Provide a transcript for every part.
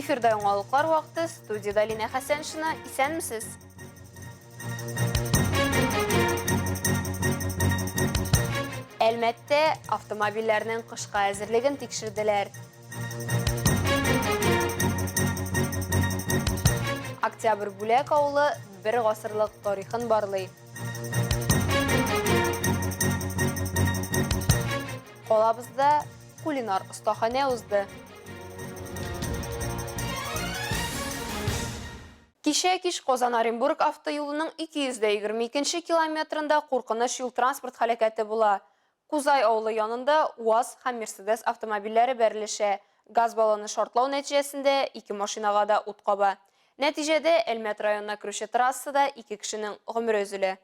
Эфирда яңалыклар вакыты, студиядә Линә Хәсәншина. Исәнмесез! Әлмәттә автомобильләрнең кышка әзерлеген тикшерделәр. Октябрь Бүләк авылы бер гасырлык тарихын барлый. Калабызда кулинар остаханә узды. Кичә кич Казан-Оренбург автоюлының 222 нче километрында куркыныч юл-транспорт һәлакәте була. Кузай авылы янында УАЗ һәм Мерседес автомобильләре бәрелешә. Газ баллоны шартлау нәтиҗәсендә ике машинага да ут каба. Нәтиҗәдә, Әлмәт районына керүче трассада ике кешенең гомере өзелә.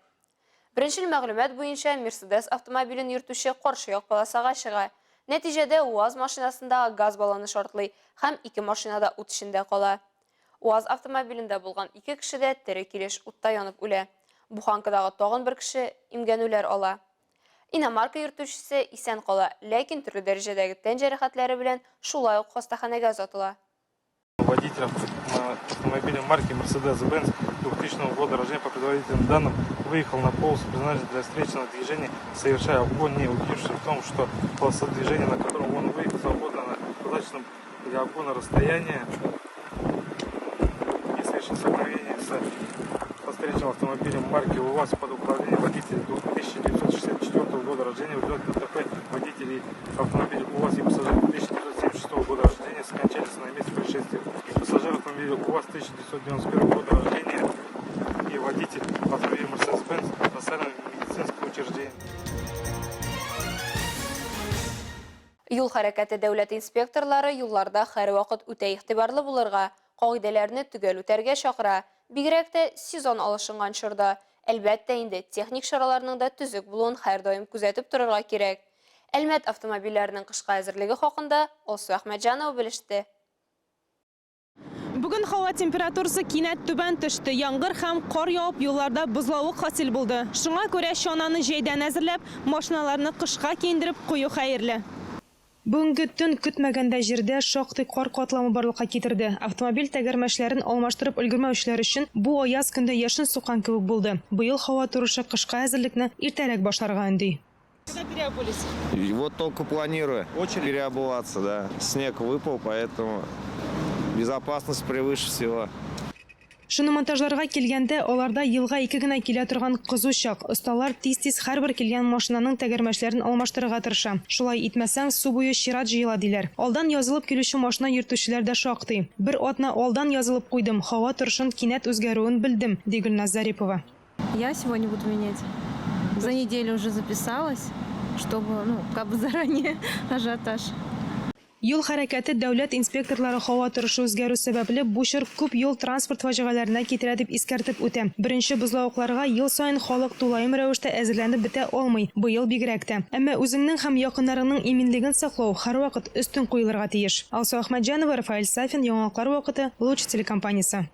Беренчел мәгълүмат буенча, Мерседес автомобилен йөртүче каршы як полосага чыга. Нәтиҗәдә, УАЗ машинасындагы газ баллоны шартлый һәм ике машина да ут эчендә кала. УАЗ автомобилендә булган ике кеше дә тере килеш утта янып үлә. Буханкадагы тагын бер кеше имгәнүләр ала. Иномарка йөртүчесе исән кала, ләкин төрле дәрәҗәдәге тән җәрәхәтләре белән шулай ук хастаханәгә озатыла. Водитель автомобиля марки Mercedes-Benz 2000 года рождения по предварительным данным выехал на полосу, предназначенную для встречного движения, совершая обгон, не убедившись в том, что полоса движения, на котором он выехал, свободна на достаточном для обгона расстоянии и совершил столкновение с встречным автомобилем марки УАЗ под управлением водителя 1964 года рождения. В результате ДТП водителей автомобиля УАЗ и пассажир 1976 года рождения скончались на месте происшествия. Пассажир автомобиля УАЗ 1991 года рождения и водитель автомобиля Mercedes-Benz доставлены в медицинское учреждение. Юл хәрәкәте дәүләт инспекторлары юлларда һәрвакыт үтә игътибарлы булырга, кагыйдәләрне төгәл үтәргә чакыра. Бигрәк тә сезон алышынган чорда. Әлбәттә инде, техник чараларның да төзек булуын һәрдаим күзәтеп торырга кирәк. Әлмәт автомобильләренең кышка әзерлеге хакында Алсу Әхмәтҗанова белеште. Бүген һава температурасы кинәт түбән төште. Яңгыр һәм кар явып, юлларда бозлавык хасил булды. Шуңа күрә чананы җәйдән әзерләп, машиналарны кышка киендереп кую хәерле. Бүгенге төн көтмәгәндә җирдә шактый кар катламы барлыкка китерде. Автомобиль тәгәрмәчләрен алмаштырып өлгермәүчеләр өчен бу аяз көндә яшен суккан кебек булды. Быел һава торышы кышка әзерлекне иртәрәк башларга өнди. Когда переобулись? Вот только планирую Очередь? переобуваться, да. Снег выпал, поэтому безопасность превыше всего. Шиномонтажларга килгәндә, аларда елга ике генә килә торган кызу чак. Осталар тиз-тиз һәрбер килгән машинаның тәгәрмәчләрен алмаштырырга тырыша. Шулай итмәсәң, су буе чират җыела, диләр. Алдан язылып килүче машина йөртүчеләр дә шактый. Бер атна алдан язылып куйдым, һава торышын кинәт үзгәрүен белдем, ди Гөлназ Зарипова. Я сегодня буду менять. За неделю уже записалась, чтобы, ну, как бы заранее ажиотаж. Юл хәрәкәте дәүләт инспекторлары һава торышы үзгәрү сәбәпле бу чор күп юл-транспорт фаҗигаләренә китерә дип искәртеп үтә. Беренче бозлавыкларга ел саен халык тулаем рәвештә әзерләнеп бетә алмый, быел бигрәк тә. Әмма үзеңнең һәм якыннарыңның иминлеген саклау һәрвакыт өстен куелырга тиеш. Алсу Әхмәтҗанова, Рафаэль Сафин, Яңалыклар вакыты, Луч телекомпаниясе.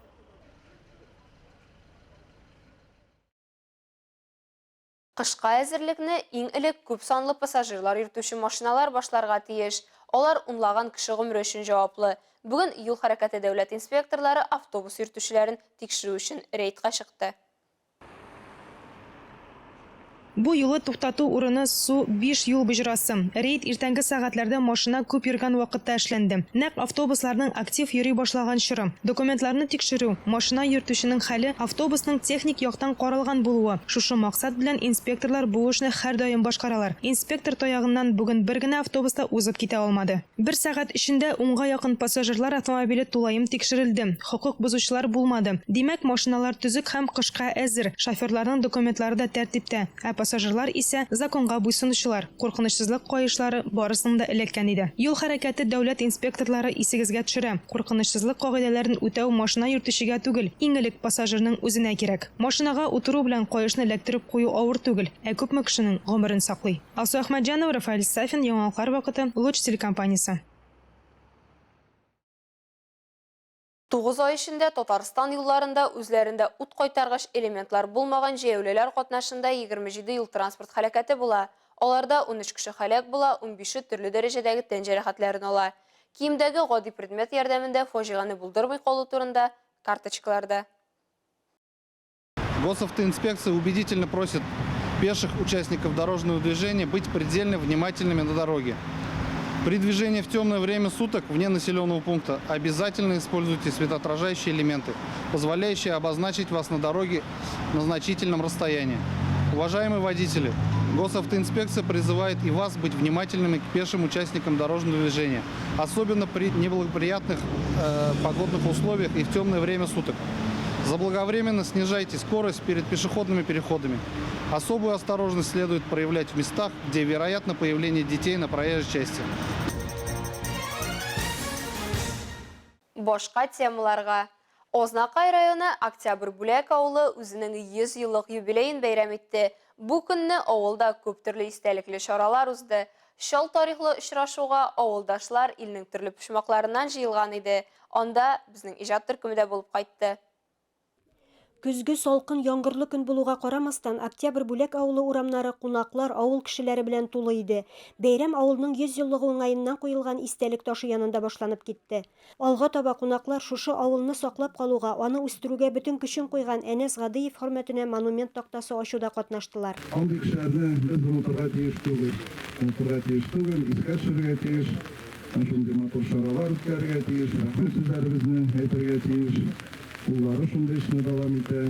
Кышка әзерлекне иң элек күп санлы пассажирлар йөртүче машиналар башларга тиеш. Алар унлаган кеше гомере өчен җаваплы. Бүген юл хәрәкәте дәүләт инспекторлары автобус йөртүчеләрен тикшерү өчен рейдка чыкты. Бу юлы туктату урыны Су биш юл боҗрасы. Рейд иртәнге сәгатьләрдә машина күп йөргән вакытта эшләнде. Нәкъ автобусларның актив йөри башлаган чоры. Документларны тикшерү, машина йөртүченең хәле, автобусның техник яктан каралган булуы, шушы максат белән инспекторлар бу эшне һәрдаим башкаралар. Инспектор таягыннан бүген бер генә автобус та узып китә алмады. Бер сәгать эчендә унга якын пассажирлар автомобиле тулаем тикшерелде. Хокук бозучылар булмады. Димәк, машиналар төзек һәм кышка әзер, шоферларның документлары да тәртиптә, ә пассажирлар исә, законга буйсынучылар, куркынычсызлык каешлары барысының да эләккән иде. Юл хәрәкәте дәүләт инспекторлары исегезгә төшерә, куркынычсызлык кагыйдәләрен үтәү машина йөртүчегә түгел, иң элек пассажирның үзенә кирәк. Машинага утыру белән каешны эләктереп кую авыр түгел, ә күпме кешенең гомерен саклый. Алсу Әхмәтҗанова, Рафаэль Сафин, Яңалыклар вакыты, Луч телекомпаниясе. Тугыз ай эчендә Татарстан юлларында үзләрендә ут кайтаргыч элементлар булмаган җәяүлеләр катнашында 27 юл-транспорт һәлакәте була. Аларда 13 кеше һәлак була, унбише төрле дәрәҗәдәге тән җәрәхәтләрен ала. Киемдәге гади предмет ярдәмендә фаҗигане булдырмый калу турында карточкаларда. Госавтоинспекция убедительно просит пеших участников дорожного движения быть предельно внимательными на дороге. При движении в темное время суток вне населенного пункта обязательно используйте светоотражающие элементы, позволяющие обозначить вас на дороге на значительном расстоянии. Уважаемые водители, госавтоинспекция призывает и вас быть внимательными к пешим участникам дорожного движения, особенно при неблагоприятных погодных условиях и в темное время суток. Заблаговременно снижайте скорость перед пешеходными переходами. Особую осторожность следует проявлять в местах, где вероятно появление детей на проезжей части. Башка темаларга. Азнакай районы Октябрь Бүләк авылы үзенең 100 еллык юбилеен бәйрәм итте. Бу көнне авылда күп төрле истәлекле чаралар узды. Чал тарихлы очрашуга авылдашлар илнең төрле почмакларыннан җыелган иде. Анда безнең иҗат төркеме дә булып кайтты. Көзге салкын яңгырлы көн булуга карамастан, Октябрь Бүләк авылы урамнары кунаклар, авыл кешеләре белән тулы иде. Бәйрәм авылның 100 еллыгы уңаеннан куелган истәлек ташы янында башланып китте. Алга таба кунаклар шушы авылны саклап калуга, аны үстерүгә бөтен көчен куйган Әнәс Гадыев хөрмәтенә монумент тактасы ачуда катнаштылар. Андый кешеләрне без онытырга тиеш түгел. Онытырга тиеш түгел, искә төшерергә тиеш. Менә шундый матур чаралар үткәрергә тиеш, рәхмәт сүзләребезне әйтергә тиеш. Уллары шундый эшне дәвам итә.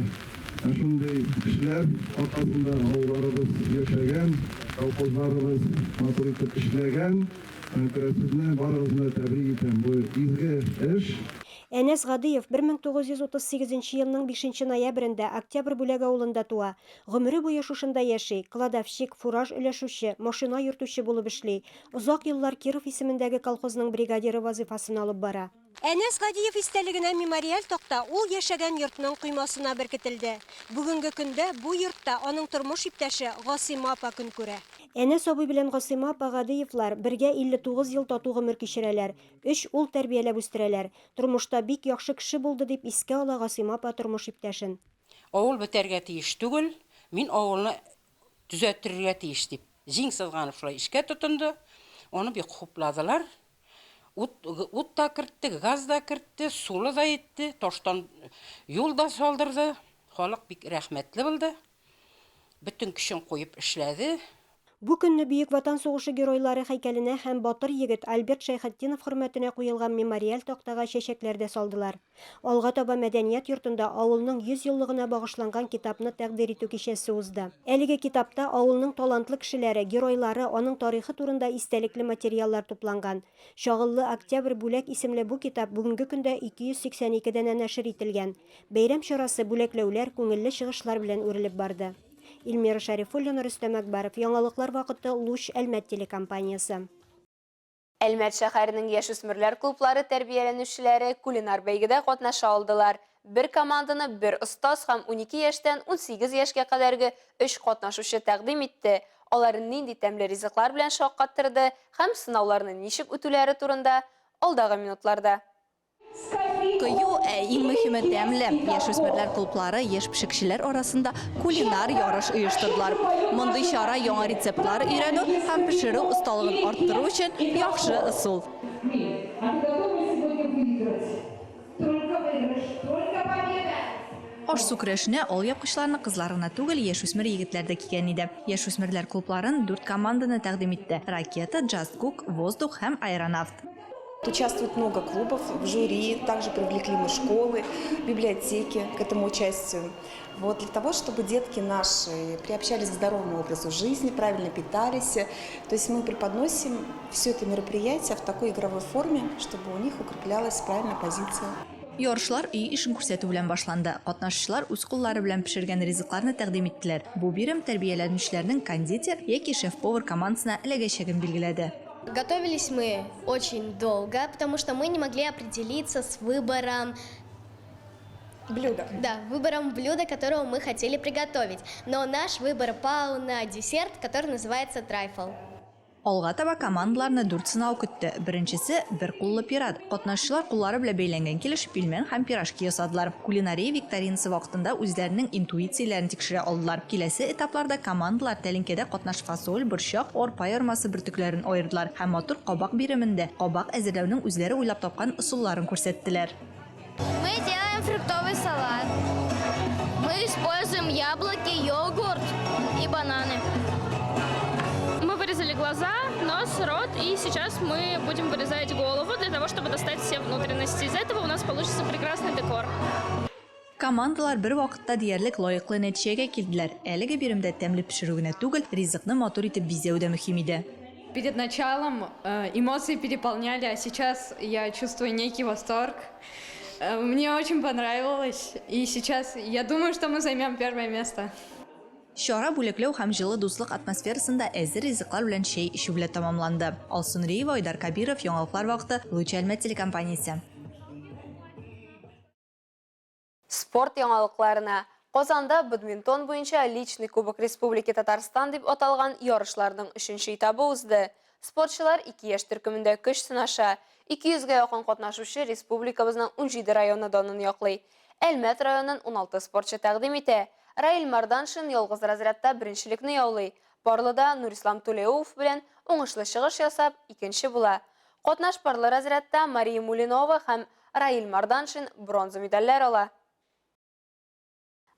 Ә шундый кешеләр аркасында авылларыбыз яшәгән, колхозларыбыз матур итеп эшләгән. Шуңа күрә сезне барыгызны да тәбрик итәм. Бу изге эш. Әнәс Гадыев 1938 нче елның бишенче ноябрендә Октябрь Бүләк авылында туа. Гомере буе шушында яши, кладовщик, фураж өләшүче, машина йөртүче булып эшли. Озак еллар Киров исемендәге колхозның бригадиры вазыйфасын алып бара. Әнәс Гадиев истәлегенә мемориаль такта ул яшәгән йортның коймасына беркетелде. Бүгенге көндә бу йортта аның тормыш иптәше Гасыйма апа көн күрә. Әнәс абый белән Гасыйма апа Гадиевлар бергә 59 ел тату гомер кичерәләр, өч ул тәрбияләп үстерәләр. Тормышта бик яхшы кеше булды, дип искә ала Гасыйма апа тормыш иптәшен. Авыл бетәргә тиеш түгел, мин авылны төзәттерергә тиеш, дип, җиң сызганып шулай эшкә тотынды. Аны бик хупладылар. Ут, ут та кертте, газ да кертте, сулы да итте, таштан юл да салдырды. Халык бик рәхмәтле булды. Бөтен көчен куеп эшләде. Бу көнне Бөек Ватан сугышы геройлары һәйкәленә һәм батыр егет Альберт Шәйхетдинов хөрмәтенә куелган мемориаль тактага чәчәкләр дә салдылар. Алга таба мәдәният йортында авылның 100 еллыгына багышланган китапны тәкъдир итү кичәсе узды. Әлеге китапта авылның талантлы кешеләре, геройлары, аның тарихы турында истәлекле материаллар тупланган. Чагыллы октябрь бүләк исемле бу китап бүгенге көндә 282 данә нәшер ителгән. Бәйрәм чарасы бүләкләүләр, күңелле чыгышлар белән үрелеп барды. Эльмира Шәрифуллина, Рөстәм Әкбәров, Яңалыклар вакыты, Луч, Әлмәт телекомпаниясе. Әлмәт шәһәренең яшүсмерләр клублары тәрбияләнүчеләре кулинар бәйгедә катнаша алдылар. Бер команданы бер остаз һәм 12 яшьтән 18 яшькә кадәрге өч катнашучы тәкъдим итте. Алар нинди тәмле ризыклар белән шаккаттырды һәм сынауларны ничек үтүләре турында алдагы минутларда. Кыю, ә иң мөһиме тәмле. Яшүсмерләр клублары яшь пешекчеләр арасында кулинар ярыш оештырдылар. Мондый чара яңа рецептлар өйрәнү һәм пешерү осталыгын арттыру өчен яхшы ысул. Аш-су көрәшенә алъяпкычларны кызлар гына түгел, яшүсмер егетләр дә кигән иде. Яшүсмерләр клубларын дүрт команданы тәкъдим итте, Ракета, Джаст Кук, Воздух һәм Аэронавт. Участвует много клубов в жюри, также привлекли мы школы, библиотеки к этому участию. Вот, для того, чтобы детки наши приобщались к здоровому образу жизни, правильно питались. То есть мы преподносим все это мероприятие в такой игровой форме, чтобы у них укреплялась правильная позиция. Ярышлар өй эшен күрсәтү белән башланды. Катнашучылар үз куллары белән пешергән ризыкларны тәкъдим иттеләр. Бу бирем тәрбияләнүчеләрнең кондитер яки шеф-повар командасына эләгәчәген билгеләде. Готовились мы очень долго, потому что мы не могли определиться с выбором блюда. Да, выбором блюда, которого мы хотели приготовить. Но наш выбор пал на десерт, который называется трайфл. Алга таба командаларны дүрт сынау көтте. Беренчесе, бер куллы пират. Катнашучылар куллары белән бәйләнгән килеш пилмән һәм пирожки ясадылар. Кулинария викторинасы вакытында үзләренең интуицияләрен тикшерә алдылар. Киләсе этапларда командалар тәлинкәдә катнаш фасоль, борчак, арпа ярмасы бөртекләрен аердылар һәм матур кабак биремендә кабак әзерләүнең үзләре уйлап тапкан ысулларын күрсәттеләр. Мы делаем фруктовый салат. Мы используем яблоки, йогурт и бананы. Мы вырезали глаза, нос, рот, и сейчас мы будем вырезать голову для того, чтобы достать все внутренности. Из этого у нас получится прекрасный декор. Командалар бер вакытта диярлек лаеклы нәтиҗәгә килделәр. Әлеге биремдә тәмле пешерү генә түгел, ризыкны матур итеп бизәү дә мөһим иде. Перед началом э, эмоции переполняли, а сейчас я чувствую некий восторг. Э, мне очень понравилось, и сейчас я думаю, что мы займем первое место. Чара бүләкләү һәм җылы дуслык атмосферасында әзер ризыклар белән чәй эчү белән тәмамланды. Алсу Нуриева, Айдар Кабиров, Яңалыклар вакыты, Луч Әлмәт телекомпаниясе. Спорт яңалыкларына. Казанда бадминтон буенча Личный кубок Республики Татарстан дип аталган ярышларның өченче этабы узды. Спортчылар ике яшь төркемендә көч сынаша. 200 гә якын катнашучы республикабызның 17 районы данын яклый. Әлмәт районын 16 спортчы тәкъдим итә. Раил Марданшин ялгыз разрядта беренчелекне яулый. Парлыда Нурислам Тулеуов белән уңышлы чыгыш ясап, икенче була. Катнаш парлы разрядта Мария Мулинова һәм Раил Марданшин бронза медальләр ала.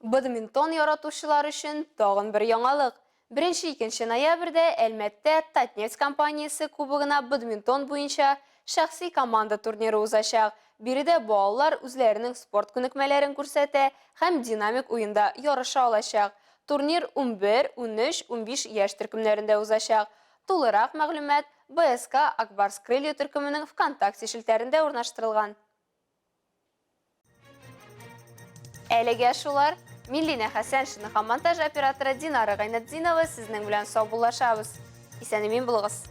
Бадминтон яратучылар өчен тагын бер яңалык. Беренче-икенче ноябрьдә Әлмәттә Татнефть компаниясе кубогына бадминтон буенча шәхси команда турниры узачак. Биредә балалар үзләренең спорт күнекмәләрен күрсәтә һәм динамик уенда ярыша алачак. Турнир 11, 13, 15 яшь төркемнәрендә узачак. Тулырак мәгълүмат БСК Ак Барс Крылья төркеменең ВКонтакте челтәрендә урнаштырылган. Әлегә шулар. Мин Линә Хәсәншина һәм монтаж операторы Динара Гайнетдинова сезнең белән саубуллашабыз. Исән-имин булыгыз.